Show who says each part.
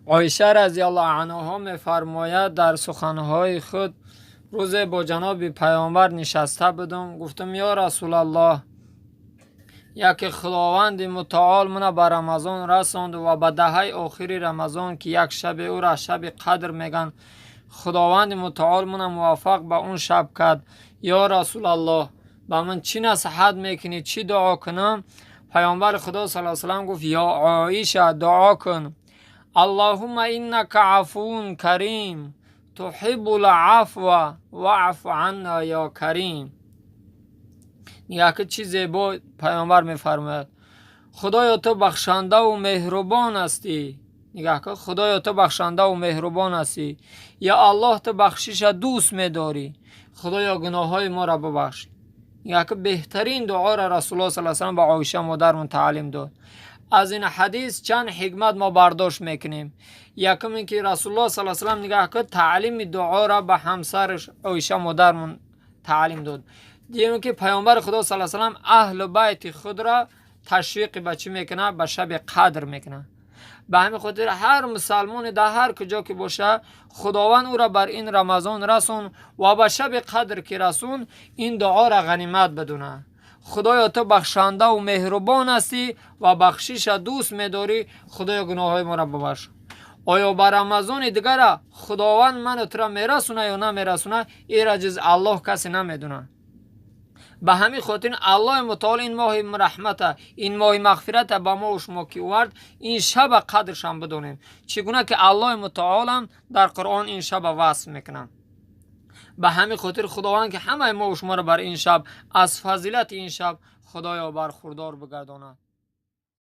Speaker 1: Оиша разиаллоҳу анҳо мефармояд дар суханҳои худ: рӯзе бо ҷаноби паёмбар нишаста будум, гуфтум: ё Расулаллоҳ, яке Худованди мутаол мана ба Рамазон расонд ва ба даҳаи охири Рамазон, ки як шаби ӯра шаби қадр меган, Худованди мутаол мана муваффақ ба он шаб кард. Ё Расулаллоҳ, ба ман чӣ насиҳат мекунӣ, чӣ дуо кунам? Паёмбари Худо саллаллоҳу алайҳи васаллам гуфт: ё Оиша, дуо кун: Аллоҳумма иннака афуввун карим туҳиббул афва ваъфу анна ё карим. Нигоҳ ки чӣ зебо паёмбар мефармояд: Худоё, ту бахшандаву меҳрубон ҳастӣ. Нигоҳ кун, Худоё, ту бахшандаву меҳрубон ҳастӣ. Ё Аллоҳ, ту бахшиша дӯст медорӣ. Худоё, гуноҳҳои моро бубахш. Нигоҳ кун, беҳтарин дуоро Расулуллоҳ саллаллоҳу алайҳи васаллам ба Оиша модармон таълим дод. Аз ин ҳадис чанд ҳикмат мо бардошт мекунем. Якум ин ки Расулуллоҳ саллаллоҳу алайҳи васаллам, нигоҳ кун, таълими дуоро ба ҳамсараш Оиша модармон таълим дод. Дуюм ки паёмбари Худо саллаллоҳу алайҳи васаллам аҳлу байти худро ташвиқи ба чӣ мекунад? Ба шаби қадр мекунад. Ба ҳамин хотир ҳар мусалмоне дар ҳар куҷо ки боша, Худованд ӯро бар ин Рамазон расон ва ба шаби қадр ки расон, ин дуоро ғанимат бидонад: Худоё, ту бахшандаву меҳрубон ҳастӣ ва бахшиша дӯст медорӣ. Худоё, гуноҳҳои моро бубахш. Оё ба Рамазони дигара Худованд ману тура мерасона ё намерасона, ира ҷуз Аллоҳ касе намедонад. Ба ҳамин хотир Аллоҳи мутаол ин моҳи раҳмата, ин моҳи мағфирата ба мо шумо ки овард, ин шаба қадршам бидонем, чӣ гуна ки Аллоҳи мутаолам дар Қуръон ин шаба васф мекунад. Ба ҳамин хотир Худованд ки ҳамаи мо шуморо бар ин шаб, аз фазилати ин шаб, Худоё, бархурдор бигардонад.